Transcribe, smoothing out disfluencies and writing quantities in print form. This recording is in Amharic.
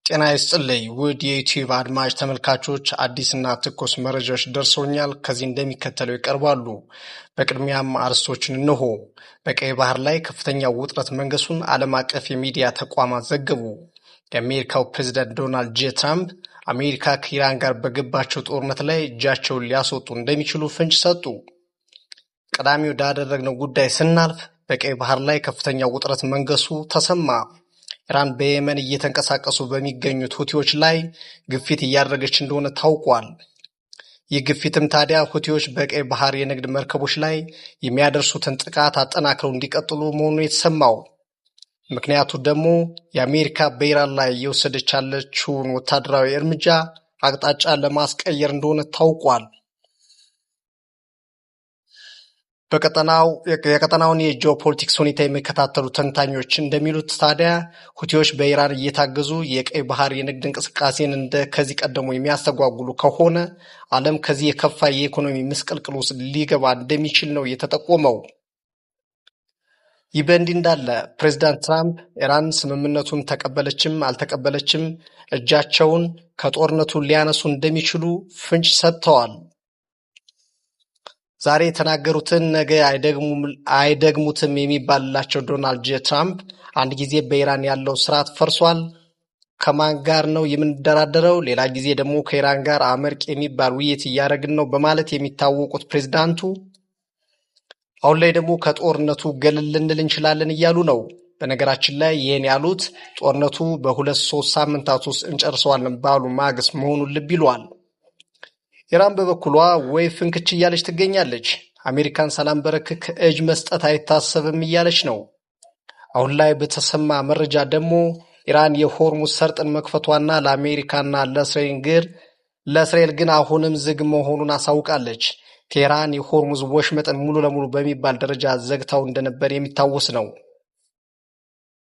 ጤና ይስጥልኝ ውድ የዩቲዩብ አድማጭ ተመልካቾች፣ አዲስና ትኩስ መረጃዎች ደርሰውኛል። ከዚህ እንደሚከተለው ይቀርባሉ። በቅድሚያም አርዕስቶችን እነሆ። በቀይ ባህር ላይ ከፍተኛ ውጥረት መንገሱን ዓለም አቀፍ የሚዲያ ተቋማት ዘገቡ። የአሜሪካው ፕሬዝዳንት ዶናልድ ጄ ትራምፕ አሜሪካ ከኢራን ጋር በገባቸው ጦርነት ላይ እጃቸውን ሊያስወጡ እንደሚችሉ ፍንጭ ሰጡ። ቀዳሚ ወዳደረግነው ጉዳይ ስናልፍ በቀይ ባህር ላይ ከፍተኛ ውጥረት መንገሱ ተሰማ። ኢራን በየመን እየተንቀሳቀሱ በሚገኙት ሁቲዎች ላይ ግፊት እያደረገች እንደሆነ ታውቋል። ይህ ግፊትም ታዲያ ሁቲዎች በቀይ ባህር የንግድ መርከቦች ላይ የሚያደርሱትን ጥቃት አጠናክረው እንዲቀጥሉ መሆኑ የተሰማው። ምክንያቱ ደግሞ የአሜሪካ በኢራን ላይ እየወሰደች ያለችውን ወታደራዊ እርምጃ አቅጣጫ ለማስቀየር እንደሆነ ታውቋል። የቀጠናውን የጂኦፖለቲክስ ሁኔታ የሚከታተሉ ተንታኞች እንደሚሉት ታዲያ ሁቲዎች በኢራን እየታገዙ የቀይ ባህር የንግድ እንቅስቃሴን እንደ ከዚህ ቀደሙ የሚያስተጓጉሉ ከሆነ ዓለም ከዚህ የከፋ የኢኮኖሚ ምስቅልቅል ውስጥ ሊገባ እንደሚችል ነው የተጠቆመው። ይህ በእንዲህ እንዳለ ፕሬዚዳንት ትራምፕ ኢራን ስምምነቱን ተቀበለችም አልተቀበለችም እጃቸውን ከጦርነቱ ሊያነሱ እንደሚችሉ ፍንጭ ሰጥተዋል። ዛሬ የተናገሩትን ነገ አይደግሙትም የሚባልላቸው ዶናልድ ጄ ትራምፕ አንድ ጊዜ በኢራን ያለው ስርዓት ፈርሷል፣ ከማን ጋር ነው የምንደራደረው? ሌላ ጊዜ ደግሞ ከኢራን ጋር አመርቂ የሚባል ውይይት እያደረግን ነው በማለት የሚታወቁት ፕሬዚዳንቱ አሁን ላይ ደግሞ ከጦርነቱ ገለል ልንል እንችላለን እያሉ ነው። በነገራችን ላይ ይህን ያሉት ጦርነቱ በ2-3 ሳምንታት ውስጥ እንጨርሰዋለን ባሉ ማግስት መሆኑን ልብ ይሏል። ኢራን በበኩሏ ወይ ፍንክች እያለች ትገኛለች። አሜሪካን ሳላንበረክክ እጅ መስጠት አይታሰብም እያለች ነው። አሁን ላይ በተሰማ መረጃ ደግሞ ኢራን የሆርሙዝ ሰርጥን መክፈቷና ለአሜሪካና ለእስራኤል ግን አሁንም ዝግ መሆኑን አሳውቃለች። ቴህራን የሆርሙዝ ወሽመጥን ሙሉ ለሙሉ በሚባል ደረጃ ዘግታው እንደነበር የሚታወስ ነው።